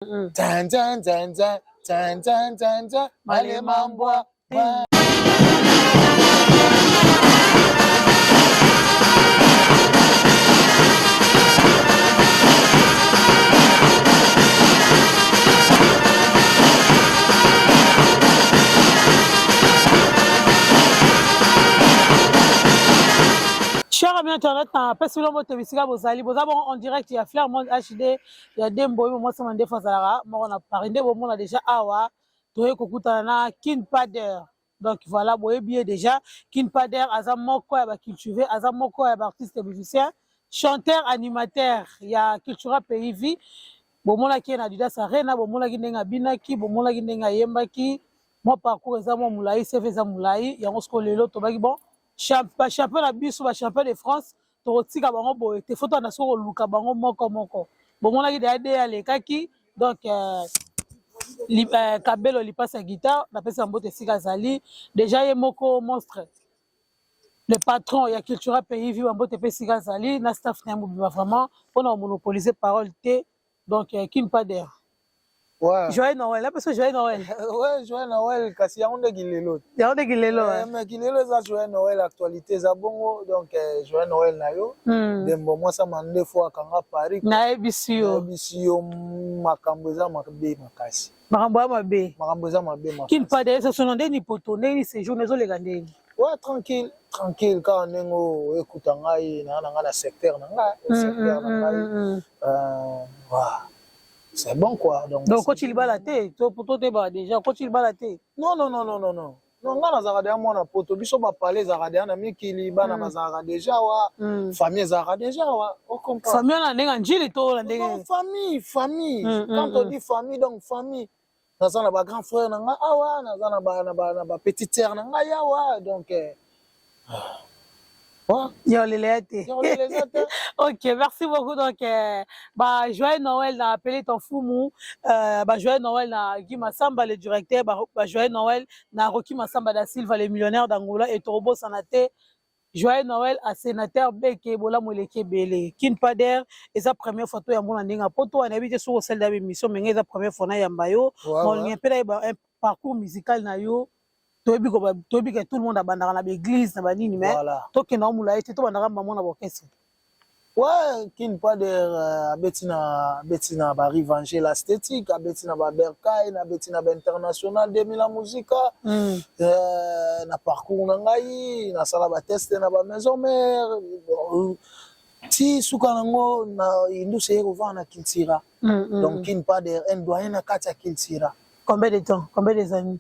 Tan tan tan tan tan tan tan tan malema mbwa. Cher ami internet, na pesi bino mbote bisika bozali, boza bongo en direct ya Flair Monde HD ya Dembo oyo mwasi mandefu azalaka moko na Paris nde bomona déjà awa toye kokutana na Kin Pader. Donc voilà, boyebi ye déjà Kin Pader aza moko ya ba cultivé, aza moko ya ba artiste musicien, chanteur animateur ya Cultura Pays Vie. Bomonaki ye na Adidas Arena, bomonaki ndenge abinaki, bomonaki ndenge ayembaki. Mwa parcours eza mwa molayi, CV eza molayi. Yango sikoyo lelo tobaki bon ba champion na biso, ba champion de France, tokotika bango boye te, faut tobanda sikoyo koluka bango moko moko. Bomonaki deja de alekaki donc Kabelo lipasa ya guitare, napesi mbote esika azali deja ye moko monstre le patron ya Cultura Pays Vie, bambote mpe esika azali na staff na ye mobimba vraiment mpona komonopoliser parole te. Donc Kin Pader. Ouais. Joyeux Noël, apesa joyeux Noël. Ouais, joyeux Noël, kasi yango nde kilelo. Yango nde kilelo. Eh, mais kilelo eza joyeux Noël, actualité eza bongo, donc joyeux Noël na yo. Dembo mwasa mandefu akanga Paris. Nayebisi yo. Nayebisi yo makambo eza mabe makasi. Makambo ya mabe. Makambo eza mabe makasi. Kin Pader eza sono ndeni poto, ndeni séjour ezoleka ndeni. Ouais, tranquille, tranquille kaka ndenge oyo ekuta ngai na na ngai na secteur na ngai, secteur na ngai. Ouais. C'est bon quoi. Donc, donc okoti libala te, to to te ba déjà okoti libala te. Non non non non non non. Non, nga nazalaka deja mwana poto, biso bapale ezalaka deja na mikili, bana bazalaka deja wa, famille ezalaka deja wa, ocomprend. Famille wana ndenge njili to na ndenge. Non, famille, famille. Quand on dit famille, donc famille. Naza na ba grand frère na nga awa, naza na ba na ba na ba petite sœur na ngai awa, donc ouais. Ya olela te. Ya olela eza te. Ok, merci beaucoup. Donc, bah, joyeux Noël na appelé ton fumu, bah, joyeux Noël na Guy Massamba, le directeur, bah, bah, joyeux Noël na Rocky Massamba da Silva, le millionnaire d'Angola, et Torobo Sanate. Joyeux Noël à sénateur Beke Bola Mweleke Bele. Kin Pader, et sa première photo ya mona ndinga poto na habité sur celle de mission mais eza première fois na yamba yo. Mon lien pela un parcours musical na yo. Toyebi ko toyebi que tout le monde abandaka na église na banini mais tokenda omula ete to bandaka mama na orchestre. Ouais, Kin Pader abeti na ba Rivangel esthétique, abeti na ba Berkay, abeti na ba international 2000 la musica. Na parcours na ngai, nasala ba test na ba maison mère. Ti suka nango na indusi ye kovanda na Cultura. Donc Kin Pader un doyen na kati ya Cultura. Combien de temps? Combien des années?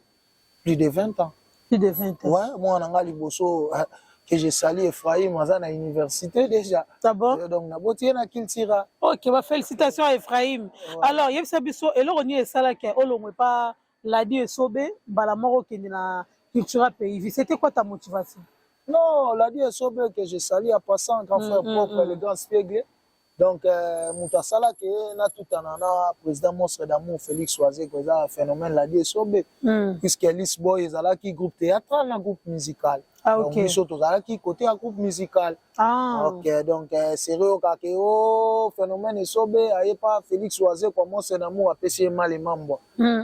Plus de 20 ans. Plus de 20 ans. Ouais, moi na nga liboso que je salue Ephraim aza na université déjà. Ah bon? Donc naboti ye na Cultura. Ok, bah félicitations à Ephraim. Ouais. Alors, yebisa biso eloko nini esalaki olongwe pa Ladi Esobe mbala moko okende na Cultura Pays Vie. C'était quoi ta motivation? Non, Ladi Esobe que je salue en passant, grand frère propre, le grand Spiegle. Donc moto asalaki ye natutana na président monstre d'amour Félix Wazekwa, eza phénomène Ladi Esobe, puisque Alice Boy ezalaki groupe théâtral na groupe musical. Ah, Donc biso tozalaki côté ya groupe musical. Ok, donc seri oyokaka o phénomène Esobe aye pa Félix Wazekwa monstre d'amour apesi ye malema mbwa.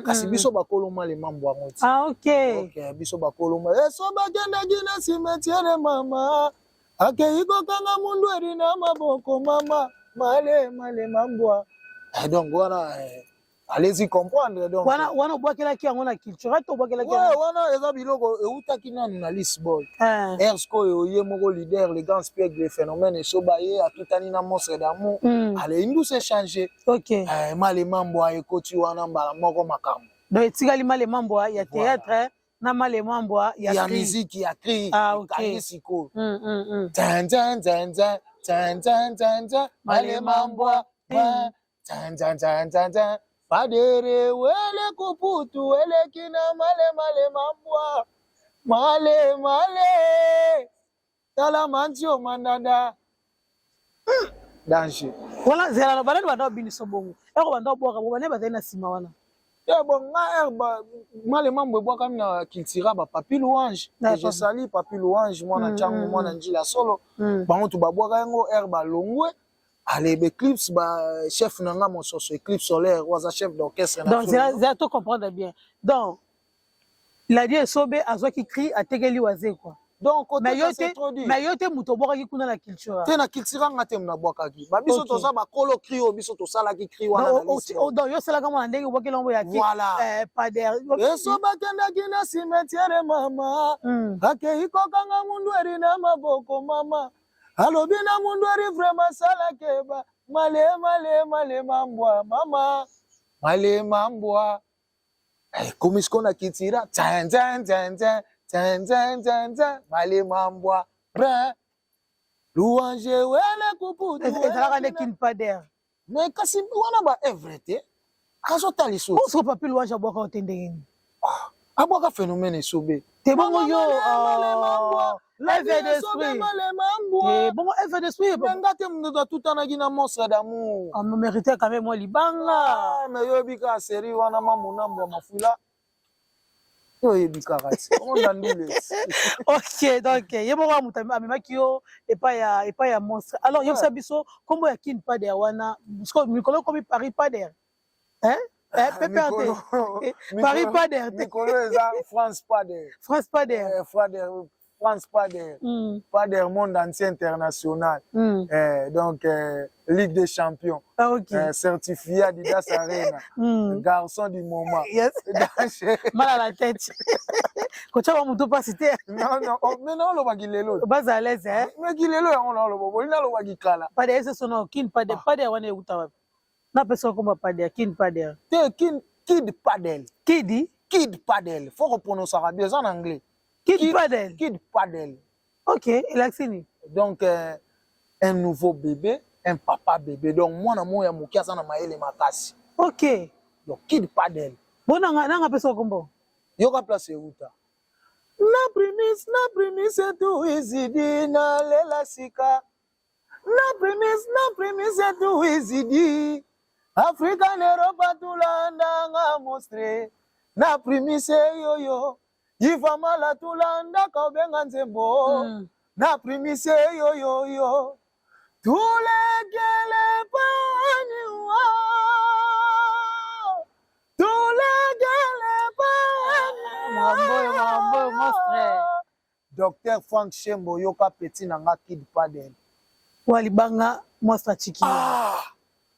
Kasi biso bakolo malema mbwa yango ti. Ah, ok. Ok, biso bakolo Esobe akendaki na cimetière mama, akei kokanga mundu eri na maboko mama, male malema mbwa. Donc wana allez-y comprendre donc. Wana wana obwakelaki yango na culture to obwakelaki Ouais, wana eza biloko eutaki nanu na Lisboy. Erske oyo ye moko leader le grand Spiegel le phénomène Esoba ye atutani na monstre d'amour. Ale indus échanger. Malema mbwa ekoti wana mbala moko makambo. Donc etikali malema mbwa ya théâtre na malema mbwa ya ya cri. Musique ya cri. Ah, ok. Ekangi sikoyo. Tan tan tan tan tan tan tan tan malema mbwa tan tan tan tan tan Fadere wele kuputu wele kina male male mambwa male male tala manzio mandanda danger. Wana zela na banani banda obiniso bongo eko banda obwaka bongo bane bazali na nsima wana. Eh bon, nga male mambo ebwakami na Cultura ba Papi Louange, que je salue Papi Louange, mwana Ntango, mwana Njila solo. Bango tu babwaka yango r balongwe. Ale baeclipse, bachef na nga mososo, Eclipse Solaire, oyo aza chef d'orchestre na Donc zela, to comprendre bien. Donc Ladi Esobe azwaki cri, atekeli Wazekwa. Donc mais yo te, mais yo te moto obwakaki kuna na Culture? Te, na Culture nga te nabwakaki. Babiso toza bakolo cri oyo, biso tosalaki cri wana. Donc yo osalaka mwana ndenge obwakeli yango ya Voilà. Pader. Eso bakendaki na cimetière, mama akei kokanga mundu eri na maboko. Mama alobi na mundu eri: "Vraiment, salakeba malema lema mbwa, mama malema mbwa." Ekomi sikoyo na kitira tsin tsin tsin tsin tsin tsin tsin tsin, malema mbwa brin louange wele kuputu. Ezalaka nde Kin Pader. Mais kasi wana ba œuvre te, azotala lisusu. Osiko Papi Louange abwaka yo te ndenge nini? Abwaka Phénomène Esobe. Te, bongo yo œuvre d'esprit te, bongo œuvre d'esprit. Mais nga te moto atutanaki na Monstre d'Amour. Mérité quand même mwa libanga. Mais yoyebi kaka série wana, mamonambo ya mafula, oyebi kaka ti onda ndule. Ok, donc ye moko moto amemaki yo epai ya Monstre. Alors yebisa biso nkombo ya Kin Pader wana. Mikolo ekomi Paris Pader, hein? PPRT Paris Pader te? Mikolo eza France Pader. France Pader. France Pader, Pader monde entier, international. Donc Ligue des champions. Ah, ok. Certifié Adidas Arena. Garçon du moment. Yes. Mal à la tête. Kocha wa mutu pasi te. Non, non, oh, mais non, olobaki lelo. Baza à l'aise, hein? Mais ki lelo yango na oloba, bolinga alobaki kala. Pader ese sono Kin Pader, Pader wana euta wapi? Napesa komba Pader, Kin Pader. Te, Kin, Kid Padel. Kidi? Kid Padel. Faut koprononçaka bien, eza en anglais. Kid Padel. Kid Padel. Ok, elakisi nini? Donc un nouveau bébé, un papa bébé. Donc mwana moko ya moke aza na mayele makasi. Donc Kid Padel. Bo nanga pesa kombo. Yoka place euta. Na primis, na primis etu izidi na lela sika. Na primis, na primis etu izidi. Afrika na Europa tulandanga monstre. Na primis yoyo. Ivamala tulandaka obenga nzembo. Na primis yoyoyo. Tulekele pani wa. Tulekele pani. Mamboyo, mamboyo, monstre. Docteur Frank Shembo, yoka petit na nga Kid Padel. Wa libanga monstre atiki. Ah!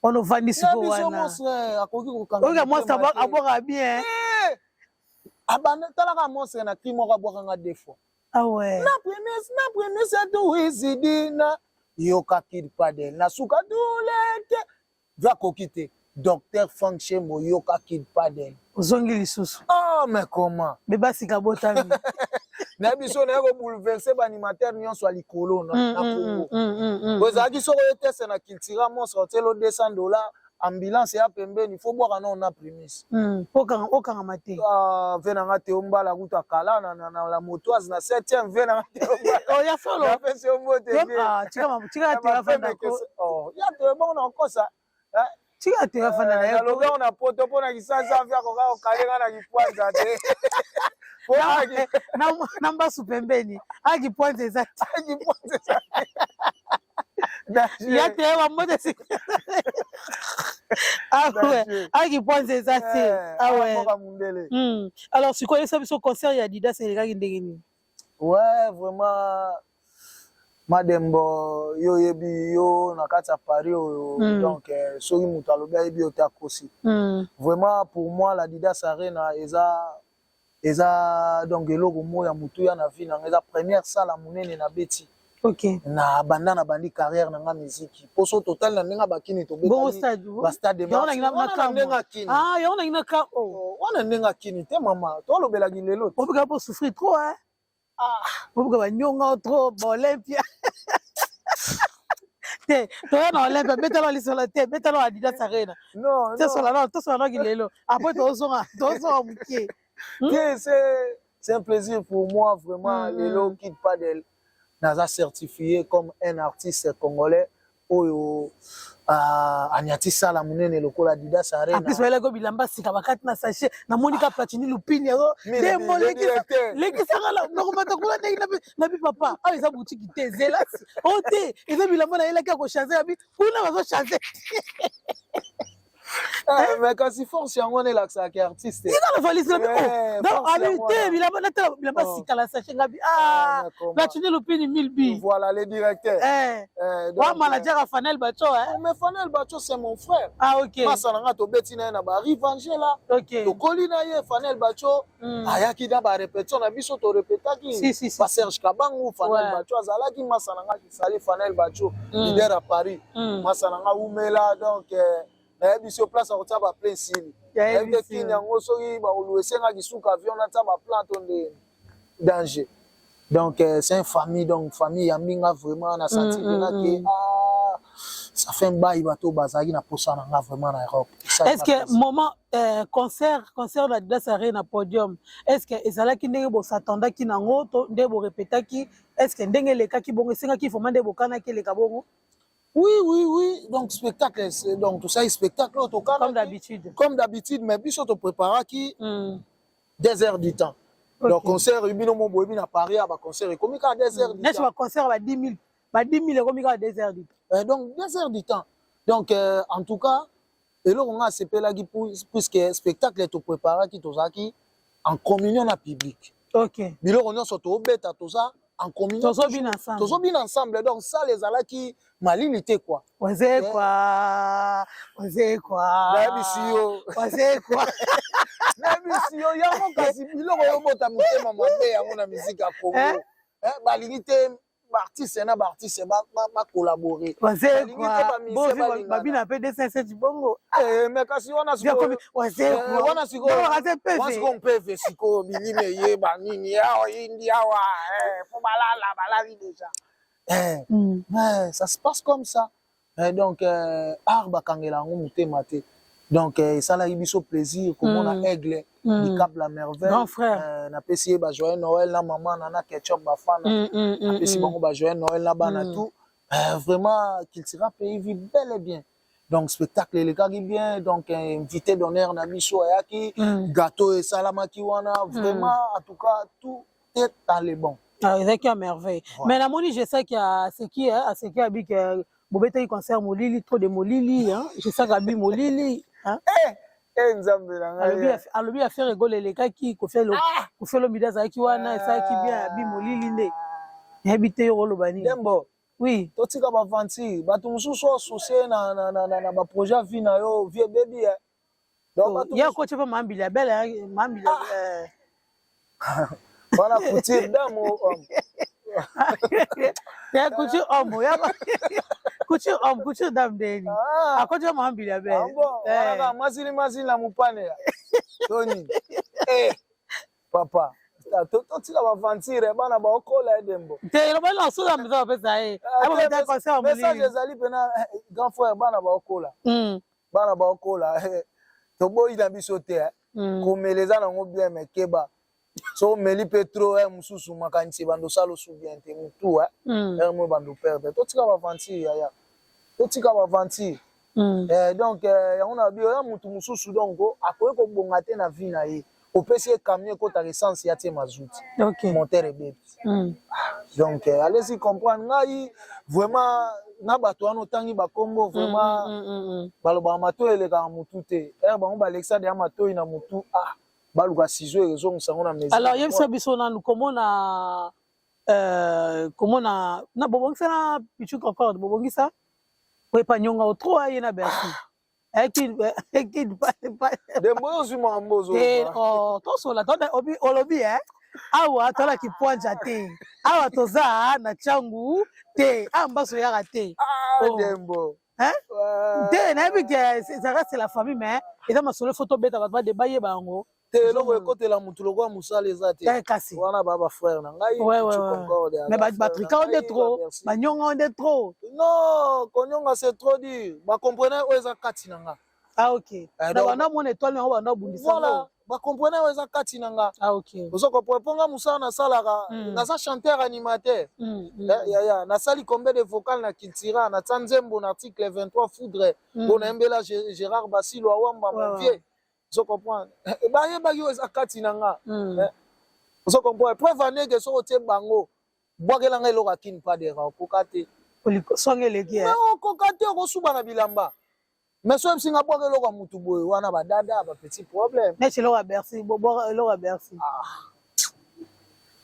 Wana ovandi siko wana. Monstre akoki kokanga. Oyoka monstre abwaka bien. Abanda talaka monstre na cri moko abwakanga deux fois. Ah ouais. Na primis, na primis etu izidi na yoka Kid Padel na suka tuleke va koki te. Docteur Frank Shembo, yoka Kid Padel. Ozongi lisusu. Oh, mais comment? Beba sika botami. Na biso naye kobouleverser baanimateur nyonso ya likolo na Congo. Po ezalaki soki oye teste na Cultura, monstre otielo 200 $, ambulance ya pembeni, fo bwaka nao na primise. Okangama te. Ve nanga te ombala kuta kala na la motoise na 7e ve nanga te. Ya solo. Napesi yo mbote. Tika te afanda. Ya te bongo na okosa. Tika te afanda na ye. Nalobi yango na poto mpo na kisasa afi akoka kokalenga na kipwanza te. Na mbasu pembeni akipwanza eza te. Kipwanza eza te. Ya te bambote awe akipwanza eza te awe. Mundele. Alors sikoyo yesa biso concert ya Adidas elekaki ndenge nini? Ouais, vraiment, Madembo, yo oyebi yo na kati ya Paris oyo. Donc soki moto alobi ayebi yo te, akosi. Vraiment, pour moi, l'Adidas Arena eza donc eloko moko ya motuya na vie na nga. Eza première salle ya monene na beti. Na banda na bandi carrière na nga miziki, mpo so totali na ndenge bakini tobetali bastade wana, ndenge akini. Yango nangi na ka. Wana ndenge akini te, mama, tolobelaki lelo. Obika mpo souffrir trop, hein? Obika banyonga trop baOlympia te. Toya na Olympia, betala lisolo te, betala Adidas Arena. Tosola nano, tosola noki lelo, après tozonga, tozonga moke. Te, c'est un plaisir pour moi vraiment. Lelo Kid Padel naza certifié comme un artiste congolais oyo. Ah, anyati sala monene lokola Adidas Arena. En plus bayelaki bilamba sika bakati na sachet, namoni ka Platini Lupini yango dembo lekisanga nakomata kuna ndenge nabi papa awa eza boutique te, zela o te, eza bilamba nayelaki ya kochange, yabi kuna bazochange. Eh, mais kasi force yango wana elakisaka artiste. Tika na valise na oh, donc abi te bilamba natala bilamba Oh. sika na sachet, ngabi ah, Platini Lupini 1000 bi. Voilà le directeur. Donc, wa manager ya Fanel Bacho, eh? Mais Fanel Bacho, c'est mon frère. Ah ok. Masa na nga, tobeti na ye na barivangela, tokoli na ye. Fanel Bacho ayaki na barépétition na biso, torépétaki. Si, si, si. Ba Serge Kabangu, Fanel Bacho azalaki masa na nga. Kisali Fanel Bacho, leader à Paris, masa na nga, umela. Donc nayebi so place akotia baplan esili, nayebi te kini yango soki bakolu esengaki suka avion natia baplan to nde danger. Donc c'est une famille, donc famille ya minga vraiment na senti mpena ke ah, ça fait bail, bato bazalaki na posa na nga vraiment na Europe. Est ce que moment concert na Adidas Arena, podium, est ce que ezalaki ndenge bosatandaki nango to nde borepetaki? Est ce que ndenge elekaki bongo esengaki vraiment nde bokanaki eleka bongo? Oui, donc spectacle, donc tout ça, spectacle comme d'habitude. Comme d'habitude, mais biso topréparaki 2 heures du temps. Donc concert bino mo boyebi na Paris ya baconcert ekomi kaka 2 heures du neti temps. Baconcert ba 10 000, ba 10 000 ekomi kaka 2 heures du temps. Donc 2 heures du temps. Donc en tout cas eloko nga asepelaki, puisque spectacle topréparaki, tozalaki en communion na public. Biloko nyonso tobeta, toza en communion. Tozobina ensemble. Tozobina ensemble, donc salle ezalaki malili te quoi. Wazekwa, wazekwa. Nayebisi yo. Wazekwa. Nayebisi yo yango, kasi biloko oyobota motema mabe yango na musique ya Congo. Eh? Eh, balingi te baartiste na baartiste bacollabore. Wazekwa babina mpe 207 bongo. Mais kasi wana wana sikoyo mpeve sikoyo bilima eyeba nini awa, yindi awa fo balala, balali déjà. Mais ça se passe comme ça. Donc art bakangela yango motema te. Donc esalaki biso plaisir komona Aigle Dicap la Merveille. Grand frère. Napesi ye bajoyeux Noël na mama na Ketchup Bafana, napesi bango bajoyeux Noël na bana tout. Vraiment Cultura Pays Vie bel et bien. Donc spectacle elekaki bien, donc invité d'honneur na biso ayaki, gâteau esalamaki wana, vraiment en tout cas tout est dans le bon. Ah, ezalaki ya merveille. Mais namoni Jesaki aseki, aseki abiki bobetaki concert molili, trop de molili. Jesaki abi molili. Eh, Nzambe na ngai. Alobi affaire egole elekaki Koffi Olomide azalaki wana, esalaki bien, abi molili nde nayebi te, yo koloba nini? Dembo. Oui. Totika baventure, bato mosusu associe na baprojet ya vie na yo, vie ebebi. Ya kotia mpe mambili ya bele mambili. Wana couture dame ou homme? Ya couture homme, ya couture homme, couture dame ndeni akoti mambili ya bele. Wana masili masili na mopane ya toni. Papa, totika baventure, bana baokola, edembo. Te, elobali na soza mpenza bapesa ye. Message ezali mpena grand frère, bana baokola, bana baokola, toboyi na biso te. Komela eza nango bien, mais keba so omeli mpe trop, mosusu makanisi ebanda osala osu bien te, motu ere mo ebanda operdre. Totika baventure yaya, totika baventure. Donc yango na bi oya motu mosusu, donc akoki kobonga te na vie na ye, opesi ye camion ekotaka essence, ya tie mazuti, moteur ebebi. Donc allez-y comprendre ngai vraiment na bato wana otangi bakombo, vraiment balobaka matoi elekaka motu te, ere bango balekisa deya matoi na motu, ah, baluka ciseau ezongisa yango na mesure. Alors yebisa biso nanu komona komona na bobongisa na Pichu Concorde, bobongisa oyepa nyonga otro aye na Bercy. Dembo oyo ozwi makambo. Tosola olobi awa tolaki pwanja te, awa toza na Ntiangu te, awa mbaso oyaka te. Dembo. Te, nayebi ke ezalaka, c'est la famille, mais eza masolo fo tobeta, bato bade bayeba yango. Te, eloko ekotela motu lokola mosala eza te. Kasi wana ba bafrère na ngai. Mais batrika nde trop, banyonga nde trop. Non, konyonga c'est trop dur, bacomprene oyo eza kati na nga. Ah ok, na banda mona étoile yango banda obundisa. Voilà. Bacomprene oyo eza kati na nga. Ah, okay. Ozo comprendre, mpo nga mosala nasalaka, naza chanteur animateur. Eh, yaya, nasali combien de vocal na Cultura, natia nzembo na article 23 foudre, mpo nayembela Gérard Basilo Awamba, mon vieux. Ozo comprendre, bayebaki oyo eza kati na nga. Eh, ozo comprendre, preuve aneke soki otie bango, bwakela nga eloko ya Kin Padera, okoka te. Songe eleki. Mais okoka te, okosuba na bilamba. Mais so oyebisi nga bwaka eloko ya mutu boye wana, badada bapetit problème. Neti eloko ya Bercy, eloko ya Bercy.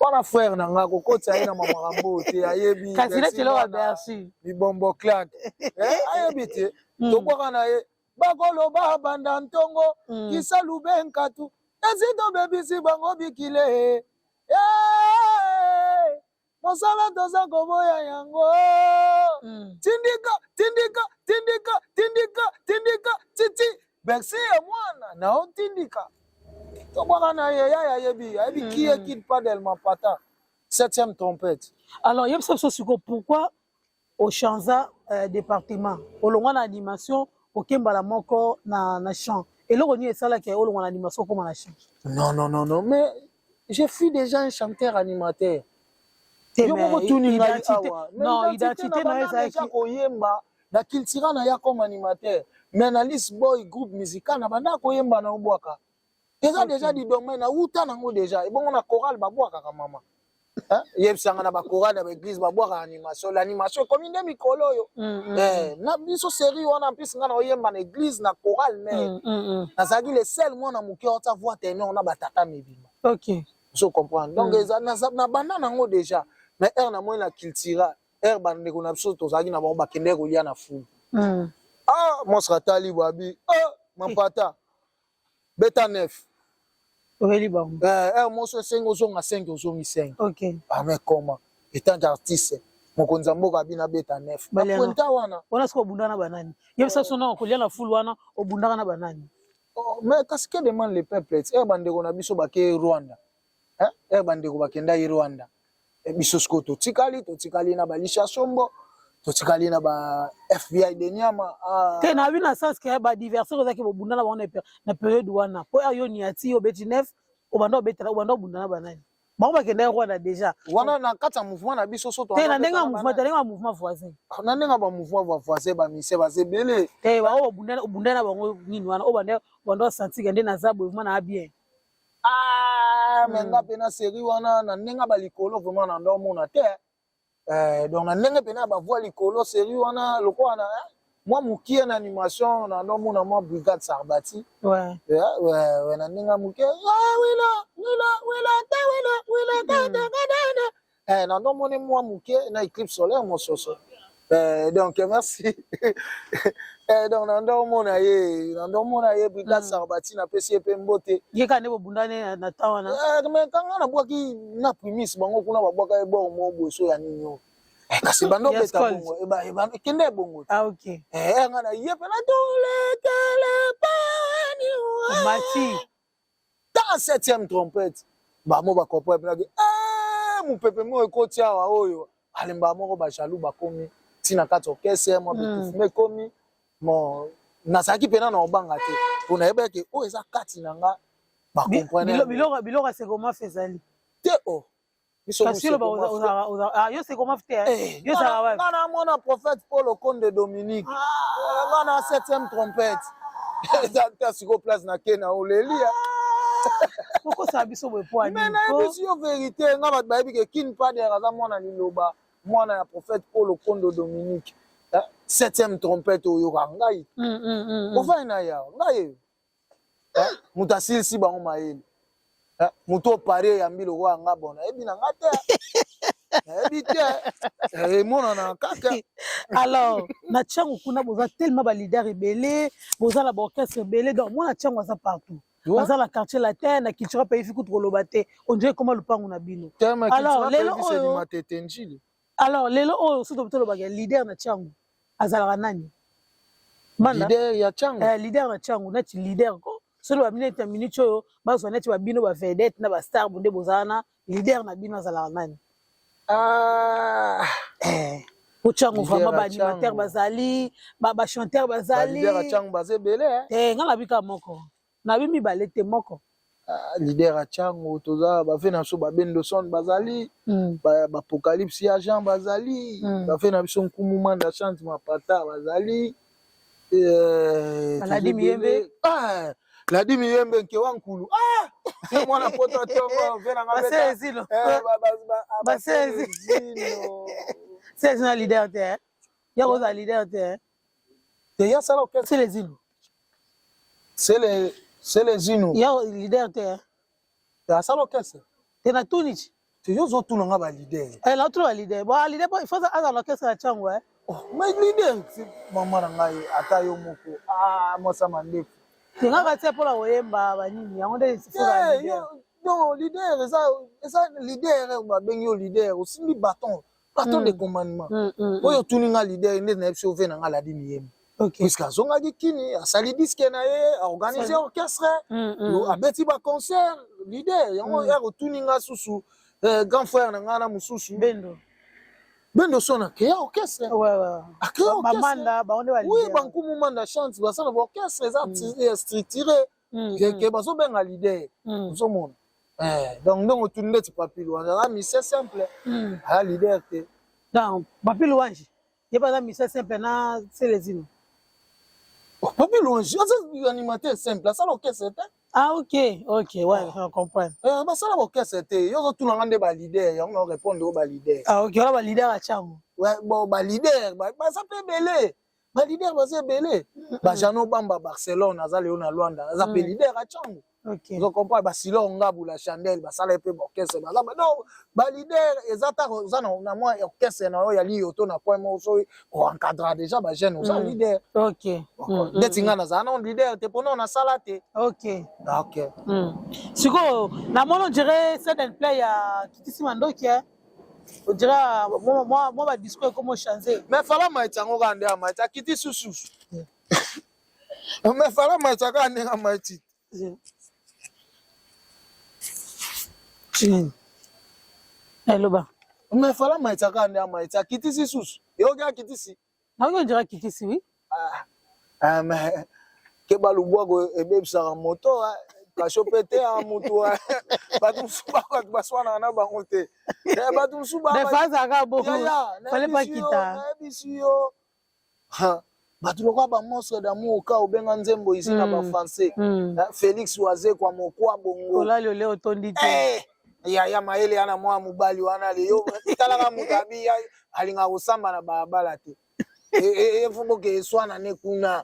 Wana frère na nga, kokotisa ye na mamakambo te, ayebi. Kasi neti eloko ya Bercy. Libombo claque, ayebi te. Tobwaka na ye, bakoloba banda ntongo, kisalu be nkatu esi tobebisi bango bikile. Mosala toza koboya yango. Tindika, tindika, tindika, tindika, tindika, titi Bercy ya mwana na otindika, tobwaka na ye, yaya ayebi, ayebi qui est Kid Padel Mapata, septième trompette. Alors yebisa biso sikoyo, pourquoi ochanza département, olongwa na animation, okembala moko na chant? Eloko nini esalaki olongwa na animation, okóma na chant? Non, non, non, non, mais je suis déjà un chanteur animateur. Yo moko tuni ngai awa. Non, identité na yo ezalaki koyemba na Cultura, na ya comme animateur, mais na Lis Boy groupe musical na banda koyemba na obwaka, eza déjà du domaine nauta nango déjà. Ebongo na chorale babwakaka, mama yebisanga, na bachorale ya baeglise babwakaka animation. L'animation ekomi nde mikolo oyo na biso série wana. Mpisi nga na oyemba na église, na chorale mare, nazalaki le seul mwana moke ota voix ténor na batata mibima. Ozo comprendre? Donc eza na banda nango déjà. Mais heure namoni na Cultura, heure bandeko na biso tozalaki na bango bakendeki kolia na fulu, ah, mosaka tali bwabi, oh, Mapata, beta neuf. Oyeli bango. Heure moso esengi ozonga 5, ozongi 5. Ah, mais comment, étant qu'artiste, mokonzi ya mboka abina beta neuf, bapointa wana? Wana soki obundaka na banani? Yebisa so na kolia na fulu wana, obundaka na banani? Oh, mais kasi que demande le peuple? Heure bandeko na biso bake Rwanda, heure bandeko bakendaki Rwanda, biso sikoyo totikali na balisha sombo, totikali na ba FBI de nyama. Te, na na sens ke baadversaire ozalaki bobunda na bango na période wana, po yo niati, yo obeti neuf, obanda obetela, obanda obunda na banani? Bango bakendaki Rwanda déjà. Wana na kati ya mouvement na biso so? Te, na ndenge ya mouvement te, ndenge ya mouvement voisin. Na ndenge ya bamouvement bavoisin, bamise baza ebele. Te, bango obunda na bango nini wana oyo banda osentir nde naza boye, vraiment na bien? Ah, mais nga mpe na série wana, na ndenge ya balikolo, vraiment na ndo omona te. Donc na ndenge mpena ya bavoix likolo, série wana, lokola na mwa mokie na animation, na ndo omona mwa Brigade Sarbati. Ouais, na ndenge ya moke, wila wila wila te, wila wila te te, na ndo omoni mwa moke na Éclipse solaire mososo. Donc merci. Donc na ndo omona ye, na ndo omona ye Brigade Sarbati, napesi ye mpe mbote. Ye kaka nde bobundani na temps wana? Mais kanga nabwaki na primise, bango kuna babwaka ye bor mo boye, so ya nini oyo, kasi bando obeta bongo, ekende ebongo. Ah, ok. Nga na ye mpe na tolekele pani. Mati. Ta septième trompette, bamo bacomprendre mpenaki mopepe moko ekoti awa oyo alembaka moko, bajaloux bakomi ntina kati orchestre, mwa bitufume ekomi. Bon, nazalaki mpena na obanga te, mpo nayebaki oyo eza kati na nga, bacomprendre. Biloko ya Sekomaf ezali? Te, o biso. Kasi yo Sekomaf te, yo ezalaka wapi? Nga na mwana prophète Paul Okonde Dominique. Nga na septième trompette, eza te sikoyo place nake na oleli. Okosala biso boye po? Mais nayebisi yo vérité, nga bato bayebi ke Kin Pader aza mwana liloba, mwana ya prophète Paul Okondo Dominique, septième trompette. Oyoka ngai, ofai na ya ngai, moto asilisi bango mayele, moto opare eyambi lokola nga. Bon, nayebi na nga te, nayebi te, emonana kaka. Alors na Ntiango kuna boza tellement baleader ebele, boza na baorchestre ebele, donc mwana Ntiango aza partout, baza na Quartier Latin, na Cultura Pays Vie, kutu koloba te, on dirait ekoma lupango na bino. Alors lelo oyo, alors lelo oyo soki tolobaka leader na Ntiango azalaka nani? Leader ya Ntiango? Leader na Ntiango, neti leader ko soki babi neti na minute oyo bazwa neti babino bavedette na bastar bonde bozala na leader na bino, azalaka nani? Ah. Po Ntiango vraiment baanimateur bazali, bachanteur bazali. Ntiango baza ebele. Te, nga nabi kaka moko, nabi mibale te, moko. Ah, leader ya Tshangu, toza ba vieux na biso ba Bendoson bazali, ba Apocalypse ya Jean bazali, ba vieux na biso Nkumu Manda Chante Mapata bazali. Ladi Miyembe. Ah, Ladi Miyembe Nkewa Nkulu. Ah, mwana poto tongo vieux na nga beta. Basezino. Basezino. Selezino leader te. Ya koza leader te. Te ya sala orchestre. Selezino. Sele Selezino. Ya leader te. Ya sala orchestre. Te na tuni. Te yo zo tuna nga ba leader. Eh na tuna ba leader. Bon leader il faut aza l'orchestre ya Tshangu eh. Oh, mais leader maman na ngai ata yo moko. Ah, mwasa mandefu. Te nga katia pola koyemba ba nini yango nde il faut leader. Non, leader eza eza leader babengi yo leader osimbi bâton. Bâton de commandement. Oyo otuni nga leader nde nayebi so ve na nga Ladi Miyembe. Puisque azongaki kini asali disque na ye aorganize orchestre abeti ba concert leader yango ere otuni nga susu grand frère na nga na mosusu Bendo. Bendo son akrea orchestre. Akrea orchestre. Oui, bankumu Manda chante basala ba orchestre eza structuré. Ke bazobenga leader. Ozomona. Donc ndongo otuni ndeti Papi Louange aza musicien simple, aza leader te. Donc Papi Louange ye mpe aza musicien simple na Selezino. Papi Louange aza animateur simple, asala orchestre te. Ah ok, ok, ouais, je comprends. Basala orchestre te, yo ozotuna nga nde ba leader, yango na répondre yo ba leader. Ah ok, wana ba leader ya Tshangu. Ouais, bon ba leader, baza mpe ebele. Ba leader baza ebele. Ba Jano Bamba Barcelone aza leo na Luanda, aza mpe leader ya Tshangu. Ozo comprendre ba Silo Ngabu la chandelle basala pe ba orchestre baza non ba leader eza ta oza na mwa orchestre na yo ya liyo to na coin moko so o encadra déjà ba jeune oza leader. OK. Ndeti nga nazala non leader te pona na sala te. OK. OK. Sikoyo na mono dirait set and play ya Kitisi Mandoki hein. On dirait moi moi ba discours comment changer. Mais fala maïti yango kaka nde ya maïti akiti susu. Mais fala maïti kaka ndenge ya maïti. Eloba. Mais fala maïti kaka nde ya maïti akitisi susu. Yoki akitisi. Nayoki on dirait akitisi oui. Ah, mais keba lubwako ebebisaka moto kasho pe te ya motu bato mosusu bato baswanaka na bango te bato mosusu nayebisi yo bato lokola bamonstre d'amour ka obenga nzembo ici na bafrançais Félix Wazekwa mokwa bongo olali ole otondi te yaya mayele ya na mwa mobali wana leyo talaka moto abi alingaka kosamba na balabala te efuboke eswana ne kuna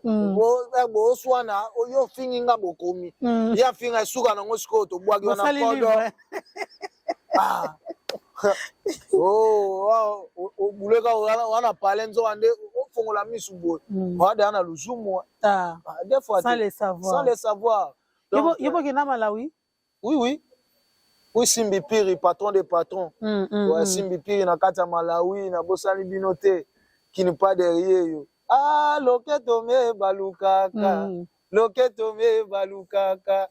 boswana oyo ofingi nga bokomi ye afinga esuka nango sikoyo tobwaki wana kodo obuleka wana pale nzoka nde ofongola misu boye oada na luzumu des fois sans le savoir, sans le savoir. Yo bokenda Malawi. Oui, oui. Oui, Simbi Piri, patron des patrons. Ouais, Simbi Piri na kati ya Malawi, na bosani bino te, qui n'est pas derrière yo. Ah, loketo me balukaka. Loketo me balukaka.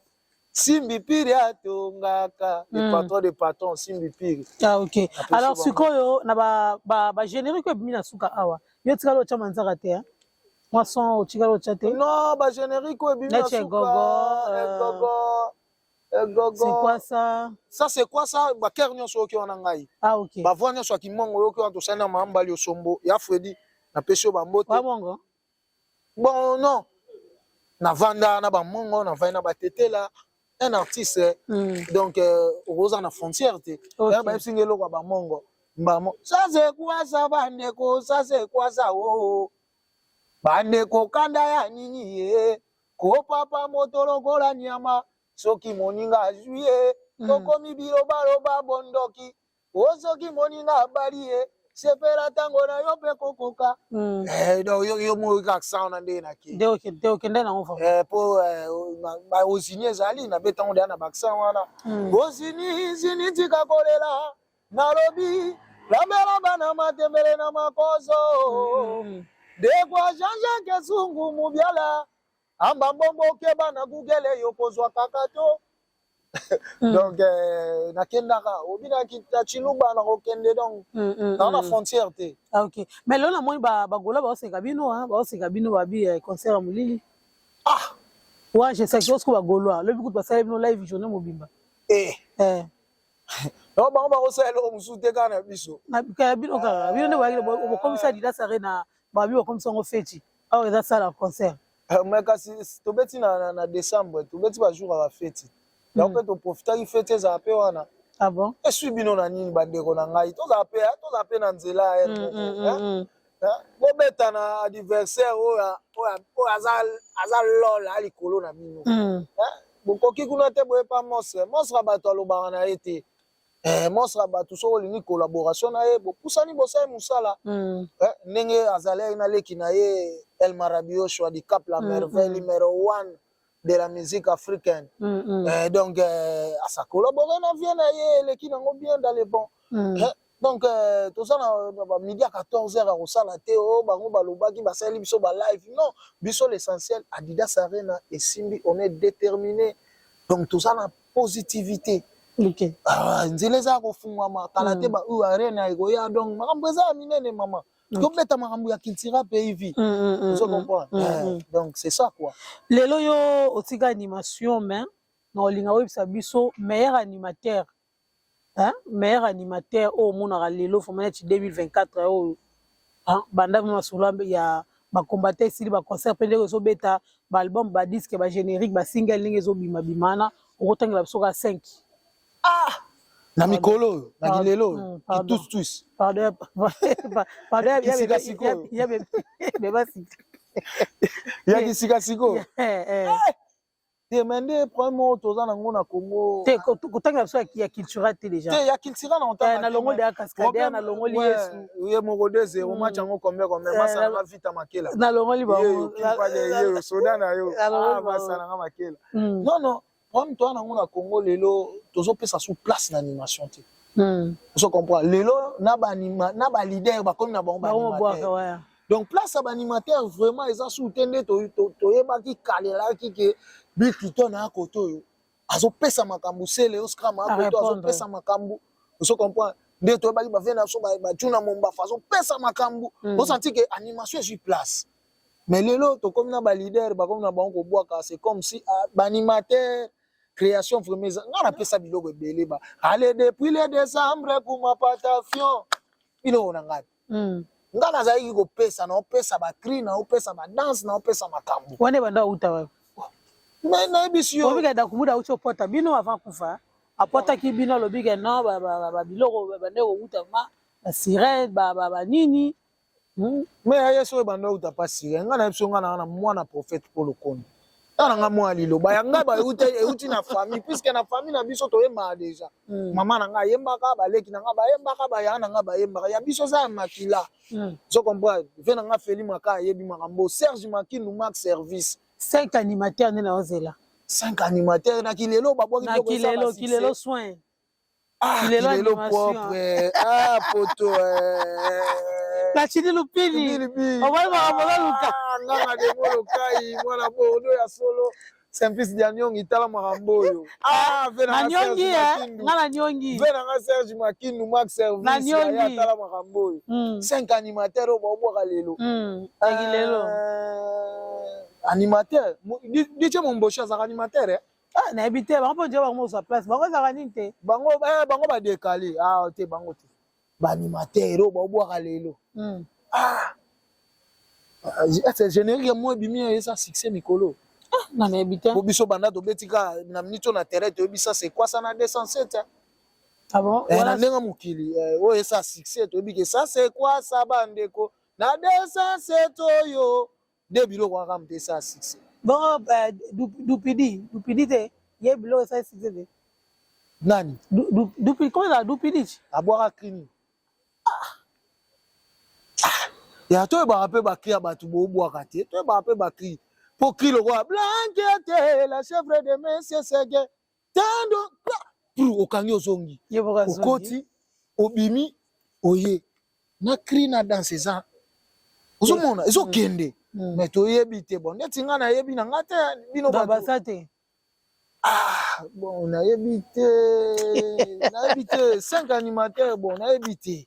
Simbi Piri atongaka. Le patron des patrons, Simbi Piri. Ah, ok. Alors, sikoyo, na ba, ba, ba générique ebimi na suka awa. Yo tikala otya manzaka te, hein? Moi son otikala otya te? Non, ba générique ebimi na suka. Gogo. Gogo. C'est quoi ça? Ça c'est quoi ça? Ba cœur nyonso oyoki wana ngai. Ah ok. Ba voix nyonso ya kimongo oyoki wana tosali na Mambali Osombo ya Freddy napesi yo bambote. Wa mongo? Bon non. Navanda na bamongo, navandi na batetela. Un artiste donc okoza na frontière te. Ok. Bayebisi ngai eloko ya bamongo. Mbamo. Ça c'est quoi ça bandeko? Ça c'est quoi ça? Oh. Bandeko kanda ya nini ye? Kopapa moto lokola nyama soki moninga azwi ye tokomi bilobaloba bondoki o soki moninga abali ye sepela ntango na yo mpe kokoka. Donc yo moyoki accent wana ndenge nake. Nde okende nango vraiment. Po baozini ezali nabetango deya na baaccent wana. Ozini zini tika kolela nalobi lambela bana matembele na makoso ndekwa Jean-Jacques Sungu Mubiala amba mbongo okeba na Google yo kozwa kaka to. Donc nakendaka obinaki na Chiluba na kokende donc na na frontière te. Ah ok. Mais lelo namoni bagola baoseka bino, hein, baoseka bino babi concert ya molili. Ah! Wa je sais que ba Gaulois lobi kutu basali bino live journée mobimba. Eh. Eh. Non, bango bakosala eloko mosusu te kaka na biso. Na kaka bino kaka. Bino nde boyaki bokomisa Adidas Arena, babi bokomisa yango feti. Awa eza salle ya concert. Eh, mais kasi tobeti na décembre, tobeti ba jour ya ba feti. Yango mpe toprofitaki feti ezala mpe wana. Ah bon? Esui bino na nini bandeko na ngai? Tozala mpe na nzela ya moko. Bobeta na adversaire oyo aza lol a likolo na bino. Bokoki kuna te boyepa monstre. Monstre ya bato alobaka na ye te. Monstre ya bato, soki olingi collaboration na ye, bopusani, bosali mosala. Ndenge azalaki na leki na ye El Maravilloso du Cap, la merveille numéro one de la musique africaine. Donc asa collaboré na vie na ye, eleki nango bien dans le bon. Donc toza na bamidi ya 14 heures ya kosala te. Oyo bango balobaki, basaleli biso balive, non. Biso l'essentiel, Adidas Arena esimbi, on est déterminé. Donc toza na positivité. Ah, nzela eza ya kofungwama kala te. Ba oyo arena ekoya, donc makambo eza ya minene, mama. Tobeta makambo ya Cultura Pays Vie. Ozo comprendre? Donc c'est ça quoi. Lelo yo otika animation, mais na olinga oyebisa biso meilleur animateur, hein? Meilleur animateur oyo omonaka lelo vraiment neti 2024 oyo, hein? Banda masolo ya bacombattant esili, baconcert mpe ndenge ezobeta, baalbum, badisque, bagénérique, basingle ndenge ezobimabima wana, okotangela biso ka 5. Ah, na mikolo oyo, na kilelo oyo, kitustus. Pardon, pardon. Kisika sikoyo. Ya beba sika. Ya kisika sikoyo te. Mais nde problème oyo toza nango na Congo. Te, kotangela biso ya Cultura te déjà. Te, ya Cultura na Na longoli ya cascadeur, na longoli Yesu. Ye moko 2-0, match yango combien combien? Masalanga vita makela. Na longoli bango ye soda na yo masalanga makela. Non, non, problème toza nango na Congo lelo, tozopesa su place na animation te. Ozo comprendre? Lelo na baleader bakomi na bango baanimateur. Donc place ya baanimateur vraiment eza su te. Nde toyebaki kalelaki ke Bill Clinton aya kote oyo azopesa makambo, sele oscram aya kote azopesa makambo. Ozo comprendre? Nde toyebaki bavie na biso bajuna Mombafa azopesa makambo, osanti ke animation ezwi place. Mais lelo tokomi na baleader bakomi na bango kobwaka. C'est comme si baanimateur création vraiment eza. Nga napesa biloko ebele ba ale depuis le décembre kuma patafion, biloko na ngai. Nga nazalaki kopesa, naopesa bacri, naopesa badanse, naopesa makambo. Wana ebanda auta wapi? Mais nayebisi yo. Obika Dakumuda auti opota bino avant kufa, apotaki bino, alobi ke non, babiloko bande kowuta ma basirene, banini. Mais aye so ebanda outa pa sirene. Nga nayebi so nga na mwana prophète Paul Okondo, nga na nga mwana liloba ya ngai euti na famille, puisque na famille na biso toyembaka déjà. Mama na ngai ayembaka, baleki na ngai bayembaka, bayaya na ngai bayembaka. Ya biso eza ya makila. Ozo comprendre? Ve na ngai Feli Maka ayebi makambo, Serge Makindu, Mark Service. Cinq animateurs nde naozela. Cinq animateurs na kilelo babwaki. Na kilelo, kilelo soin. Ah, kilelo propre. Ah, poto. Platini Lupini, omoni makambo ozoluka. Nganga demolokai, mwana Bordeaux ya solo, Simplice Dianyongi, tala makambo oyo. Ah, na nyongi, nga na nyongi. Ve nanga Serge Makindu, Mark Service, ya tala makambo oyo. Cinq animateurs oyo baobwaka lelo. Lelo. Animateur DJ Momboshi azalaka animateur, eh? Ah, nayebi te. Bango mpo nzela bango mozwa place, bango ezalaka nini te. Bango badekale. Ah te, bango te. Baanimateur oyo baobwaka lelo. Ah, générique mo ebimi, eza succès mikolo. Nga nayebi te. Po biso banda tobeti kaka na minute oyo na terrain, toyebi ça c'est quoi ça na 207. Ah bon? Na ndenge mokili oyo esa succès, toyebi ke ça c'est quoi ça, bandeko, na 207 oyo nde biloko kaka moto esa succès. Bongo Dupidi, Dupidi te, ye biloko esali succès te. Nani? Dupidi, comment ezala Dupidi? Abwaka cri. Ya toyebaka mpe bacri ya bato boobwaka te. Toyebaka mpe bacri, mpo cri lokola Blanquette, la chèvre de monsieur Sege tando, okangi, ozongi, okoti, obimi, oye na cri na danse, eza ozomona ezokende. Mais toyebi te. Bon, neti nga nayebi na nga te, bino basa te. Ah bon, nayebi te, nayebi te. Cinq animateurs, bon, nayebi te.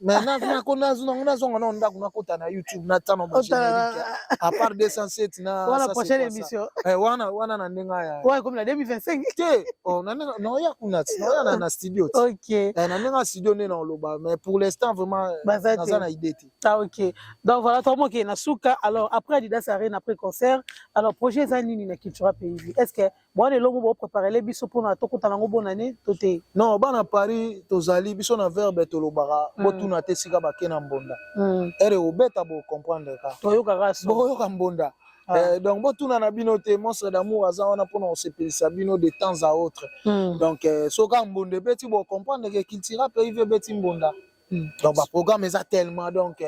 Mais nango nazonga nao ndako, nakota na YouTube, natana bagénérique à part 207 na wana prochaine émission. Wana wana na ndenge ya ouais, comme na 2025. Te, oh, naoya kuna ti naoya na studio ti. Na ndenge ya studio nde naoloba, mais pour l'instant vraiment naza na idée te. Ah ok, donc voilà, tomoke na suka. Alors après Adidas Arena, après concert, alors projet eza nini na Cultura Pays? Est ce que bwana elongo bopréparele biso mpona tokutana yango bonne année to te? Non, bana Paris, tozali biso na verbe tolobaka, botuna te esika bake na mbonda. Ere obeta, bocomprendre ka. Toyokaka so. Bokoyoka mbonda. Donc botuna na bino te, Monstre d'Amour aza wana mpona kosepelisa bino de temps à autre. Donc soki mbonda ebeti, bocomprendre ke Cultura Pays ebeti mbonda. Donc baprogramme eza tellement, donc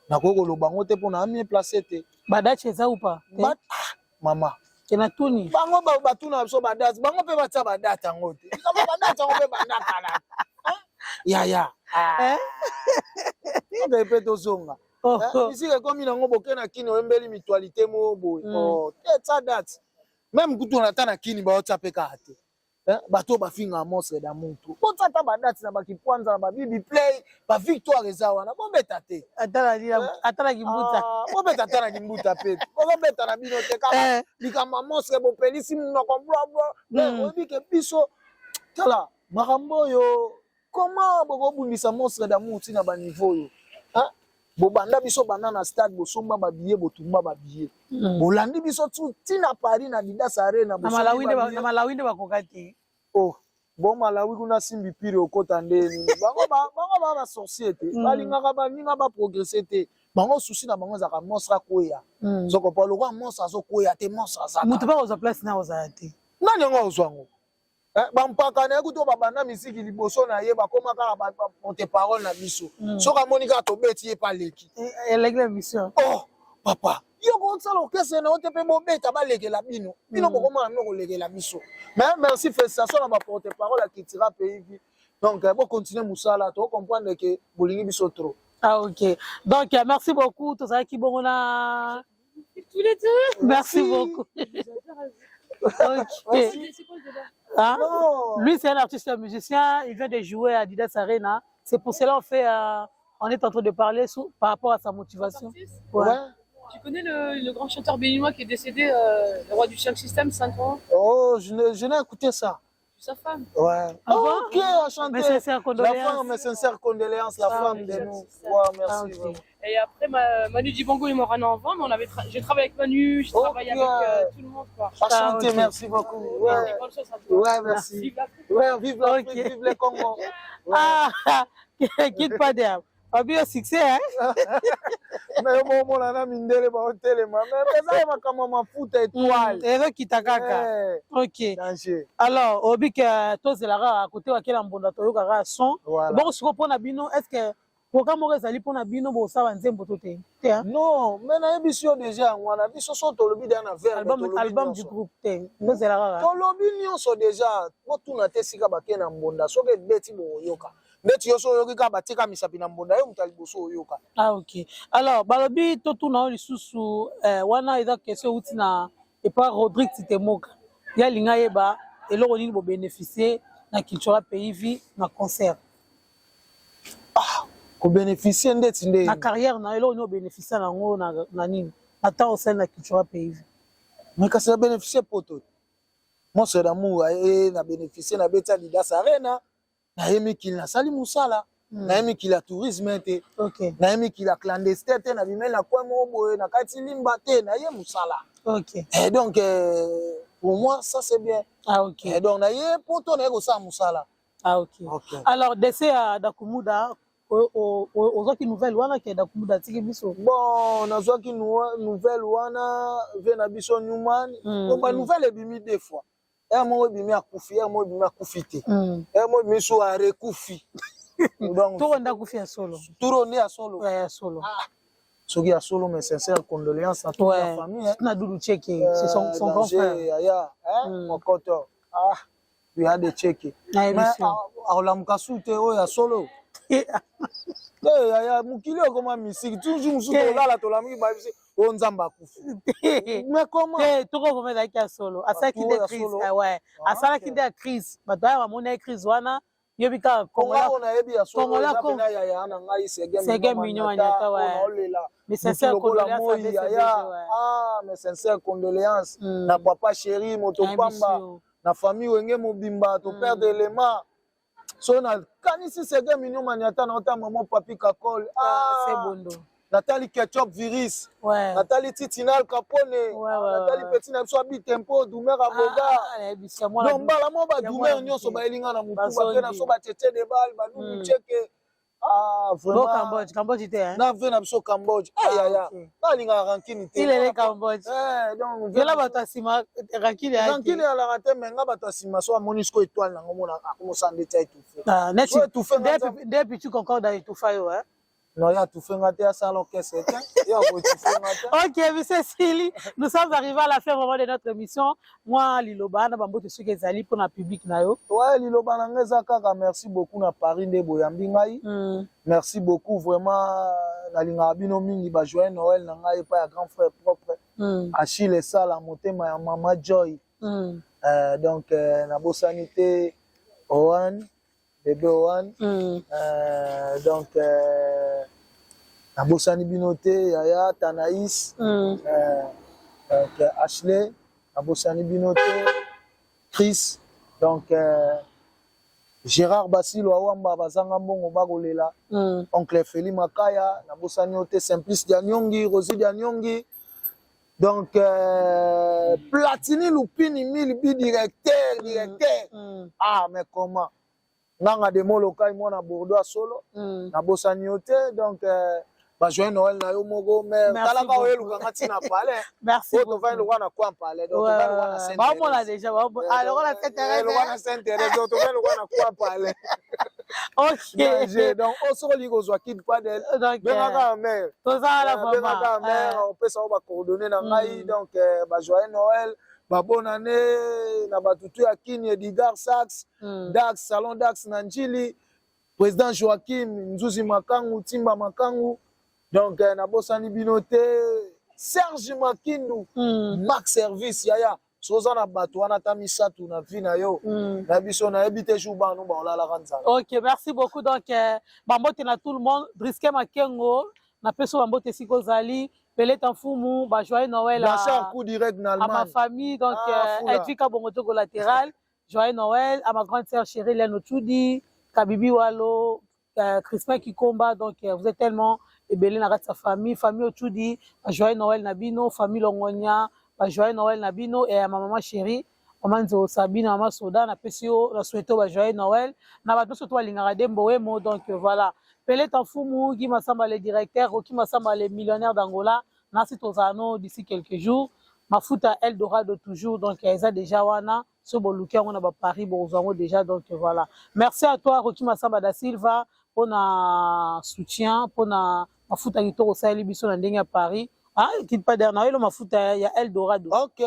nakoki koloba yango te mpona amie place te. Badate eza ou pas? Mama. Ke na tuni. Bango batuna biso badate, bango mpe batia badate yango te. Badate yango mpe banda kala yaya mpe tozonga bisika ekomi nango. Boke na Kini, oyembeli mutualité moko boye te, tia date même kutu ata na Kini baotia mpe kaka te. Bato oyo bafingaka Monstre d'Amour, botia ata badate na bakikwanza na babibi play, bavictoire eza wana, bobeta te. Ata na Kimbuta. Bobeta ata na Kimbuta mpe, bozobeta na bino te kaka likambo ya monstre, bopelisi monoko blabla. Oyebi ke biso, tala makambo oyo, comment bokobundisa Monstre d'Amour ntina baniveau oyo? Bobanda biso banda na stade, bosomba babillet, botumba babillet, bolandi biso ntina Paris na Adidas Arena. Na Malawi nde bakoka te. Oh bon, Malawi kuna simbi pire okota nde nini? Bango baa basorcier te, balingaka baninga baprogresse te. Bango susi na bango ezalaka monstre akweya. Zokopa lokwa monstre azokweya te, monstre azaka. Moto mpe kozwa place na ozala te. Nani yango azwa yango? Bampaka na ye kutu babanda misiki liboso na ye, bakóma kaka porte parole na biso. Soki amoni kaka tobeti ye, paleki. Eleki na mission. Oh papa, yo kosala orchestre na yo te mpe bobeta, balekela bino. Bino bokoma na bino kolekela biso. Mais merci, félicitation na baporte parole ya Cultura Pays Vie. Donc bocontinue mosala, tocomprendre ke bolingi biso trop. Ah ok, donc merci beaucoup. Tozalaki bongo na tous les deux. Merci beaucoup. Ok. Hein? Lui, c'est un artiste un musicien. Il vient de jouer à Adidas Arena. C'est pour cela qu'on fait, on est en train de parler par rapport à sa motivation. Ouais. Tu connais le grand chanteur béninois qui est décédé, le roi du 5 Système, 5 ans? Oh, je n'ai écouté ça. Sa femme. Ouais. Ah bon? Ok, a chanté. Mais sincère La condoléances. femme, mes sincères condoléances, la Ah, femme oui. de nous. Ouais, merci. Ah, ok. Vraiment. Et après, Manu Dibango est mort un an avant, mais j'ai travaillé avec Manu, j'ai travaillé avec tout le monde, quoi. A chanté, Ah, ok. merci beaucoup. Ouais. Et bonne chance à toi. Ouais, merci. Vive l'Afrique. Ouais, vive l'Afrique, Ok. vive le Congo. Ouais. Ah, quitte pas d'herbe. Babi au succès, hein? Mais yo mona na mindele baotelema, mais eza ye makambo ya mafuta étoile. Ezokita kaka. Ok. Danger. Alors, obi ke tozelaka kote wakela mbonda, toyokaka son. Voilà. Bongo sikoyo mpona bino, est ce que programme moko ezali mpona bino bosala nzembo to te te, hein? Non, mais nayebi yo déjà yango wana. Biso so tolobi deya na verbe. Album, tolobi album nyonso. Du groupe te, tozela kaka. Tolobi nyonso déjà, botuna te esika bake na mbonda. Soki ebeti, bokoyoka. Ndeti yo so oyoki kaka batika misapi na mbonda, yo moto ya liboso oyoka. Ah ok, alors balobi totuna oyo lisusu, wana eza question euti na epa Rodrigue Titemoka. Ye alingi ayeba eloko nini bobénéficie na Cultura Pays Vie na concert. Kobénéficie ndeti nde? Na carrière na yo, eloko nini obénéficie nango na nini na temps osali na Cultura Pays Vie? Mais kasi na bénéficie poto Monstre d'Amour e na bénéficie, na beti Adidas Arena, naye mikili, nasali mosala. Naye mikili ya tourisme te. Naye mikili ya clandestin te, nabimeli na coin moko boye na kati limba te, naye mosala. Et donc pour moi ça c'est bien. Ah ok. Et donc naye poto, naye kosala mosala. Ah ok. Ok. Alors décès ya Dakumuda, ozwaki nouvelle wana ke Dakumuda atiki biso? Bon, nazwaki nouvelle wana ve na biso Newman. Po banouvelle ebimi deux fois, ere moko ebimi akufi, ere moko ebimi akufi te, ere moko ebimi so arekufi. Donc toko nde akufi ya solo. Turo nde ya solo? Ouais, ya solo. Soki ya solo, mes sincères condoléances à toute la famille, hein. Na Dudu Cheke, c'est son grand Danger, frère. Yaya, hein? Mokoto ah ya de Cheke. Nayebi mais so. Akolamuka su te oyo ya solo te. Yaya, mokili okoma misiki toujours mosusu. Tolala, tolamuki, bayebisi oyo Nzambe akufi, mais comment? Te, toko vraiment ezalaki ya solo, asalaki Tour nde ya crise. solo. Ah ouais. Ah, Asalaki ok. nde ya crise, bato aya bamoni ye crise wana. Yobi kaka Congolais oyo nayebi ya solo eza pena yaya na ngai Seguin Mignon Maniata, ouais. Olela mes sincères condoléances yaya. Ah, mes sincères condoléances na papa chéri moto pamba, na famille Wenge mobimba, to perdre élément. So nakanisi Seguin Mignon Maniata, na ota mama Papi Kakol. Ah, c'est bondo. Natali Ketchup Virus, natali Titinal Capone, natali petit na biso Abi Tempo Dumer Aboga. Donc mbala mo badumer nyonso bayelinga na motu, bape na biso batete de bal badumu cheke. Ah, vraiment. Cambodge, Cambodge te, hein? Na ve na biso Cambodge. Ah, yaya. Nalingaka rancune te. Ilele Cambodge. Eh, donc yola bato ya nsima rancune. Rancune alaka te, mais nga bato ya nsima so amoni siko étoile nango mona akomosala ndeti aétouffe. Neti nde Pichu Concorde aétouffa yo, hein? Non, ya étouffé nga te, asala orchestre te, ya koétouffe nga te. Ok, monsieur Sili, nous sommes arrivés à la fin vraiment de notre émission. Moi, liloba na bambote soki ezali mpona public na yo. Ouais, liloba na nga eza kaka merci beaucoup na Paris nde boyambi ngai. Merci beaucoup vraiment, nalingaka bino mingi. Bajoyeux Noël na ngai epai ya grand frère propre Achille Esala, motema ya mama Joy. Donc nabosani te Owen, bébé Owen. Donc nabosani bino te, yaya Tanaïs, donc Ashley, nabosani bino te, Chris, donc Gérard Basilo Awamba, bazanga mbongo bakolela. Oncle Feli Makaya, nabosani yo te, Simplice Dianyongi, Rosi Dianyongi, donc Platini Lupini Mille bi directeur, directeur. Ah, mais comment nganga de Molokai, mwana Bordeaux solo. Nabosani yo te, donc bajoyeux Noël na yo moko mais talaka oyelukanga ntina palais. Merci. Oyo tovandi lokwa na kwa palais, donc tovandi lokwa na Saint Baomona déjà lokola Saint Thérèse. Lokwa na Saint Thérèse, donc tovandi lokwa na kwa palais. Ok. Donc oyo soki olingi kozwa Kid Padel, bengaka mare. Tozala. Bengaka mare, opesa ngo bacoordonnées na ngai. Donc bajoyeux Noël, babonne année na batutu ya Kini, Edgar Sax, Dax Salon, Dax na Njili, président Joachim Nzuzi Makangu, Timba Makangu. Donc nabosani bino te, Serge Makindu, Max Service. Yaya, so oza na bato wana ata misato na vie na yo, na biso nayebi te jour bano baolalaka nzala. Ok, merci beaucoup. Donc bambote na tout le monde. Briske Makengo, napesi bambote esika ozali. Peleta Mfumu, bajoyeux Noël. Blanchard Coup Direct na à ma Allemagne. Famille, donc Ah, Fula. Edwika Bongotogo latéral, joyeux Noël à ma grande sœur chérie Léne Ochudi, Kabibi Walo, Crispin Kikomba. Donc vous êtes tellement ebele na kati ya famille, famille Ochudi, joyeux Noël na bino, famille Longonia, joyeux Noël na bino, et à ma maman chérie, mama Nzo Sabine, mama Soda, napesi yo, na souhaite ba joyeux Noël na bato nyonso to balingaka Dembo Wemo. Donc voilà, Peleta Mfumu, Guy Masamba le directeur, Roki Masamba le millionnaire d'Angola, nasi tozala no d'ici quelques jours. Mafuta Eldorado toujours, donc eza déjà wana, so boluki yango na baparis, bokozwa yango déjà. Donc voilà, merci à toi Roki Masamba da Silva mpona soutien, mpona mafuta kitoko osaleli biso na ndenge ya Paris. Ah, Kid Pader na oyelo mafuta ya Eldorado. Ok.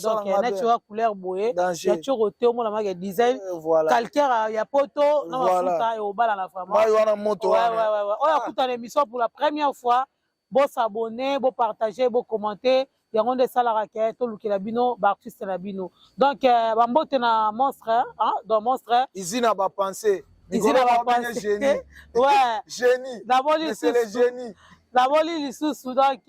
Donc neti oya couleur boye Danger. ya tioko te, omona make design Voilà. calcaire ya poto na Voilà. mafuta eobalana vraiment. Mai wana moto Ouais, wana. ouais. Oyo akuta na émission pour la première fois, bosabonner, bopartager, bocommenter, yango nde esalaka ke tolukela bino baartiste na bino. Donc bambote na monstre, hein, donc monstre. Izi na bapense. Izi na bapense. Génie. Ouais. Génie. Namoni Mais c'est le lisusu génie. Namoni lisusu, donc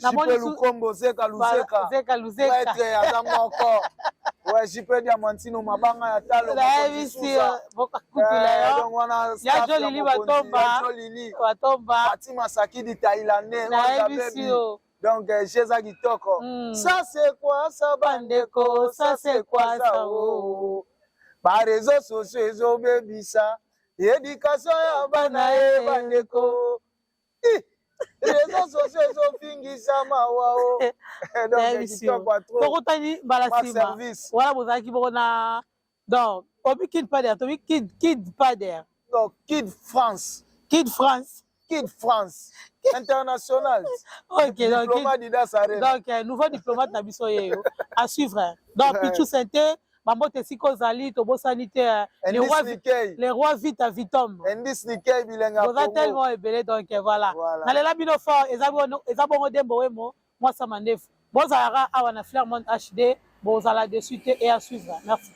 namoni JP Lukombo, Zeka Luzeka. Zeka Luzeka. Prêtre aza moko. Ouais, JP Diamantino, mabanga ya talo. Nayebisi bokakutula yo. Donc wana Ya staff ya Jolili mokonzi, Batomba. ya Jolili. Batomba. Fatima Sakidi Thaïlandais. Nayebisi yo. Donc Jeza kitoko. Ça c'est quoi ça, bandeko? Ça c'est quoi ça, oh? Ba réseaux sociaux ezobebisa éducation ya bana ye, bandeko. Ih, réseaux sociaux ezofingisa, mawa o. Donc Nayebisi yo. kitoko ya trop. Tokutani mbala Ma nsima. service. Wana bozalaki bongo na donc obi Kid Pader, tobi Kid Pader. Donc Kid France. Kid France. Kid France international. Ok, donc diplomate Didas Arena. Donc nouveau diplomate na biso ye yo, à suivre. Donc Pichu Sente, bambote esika ozali, tobosani te le Indice roi, Nikei. Le roi Vita Vitom. Indice Nikei bilenga Boza Congo. tellement ebele, donc voilà. Voilà. Nalela bino fort, eza bongo Dembo Wemo, mwasa mandefu. Bozalaka awa na Flairmont HD, bozala dessus te et à suivre. Merci.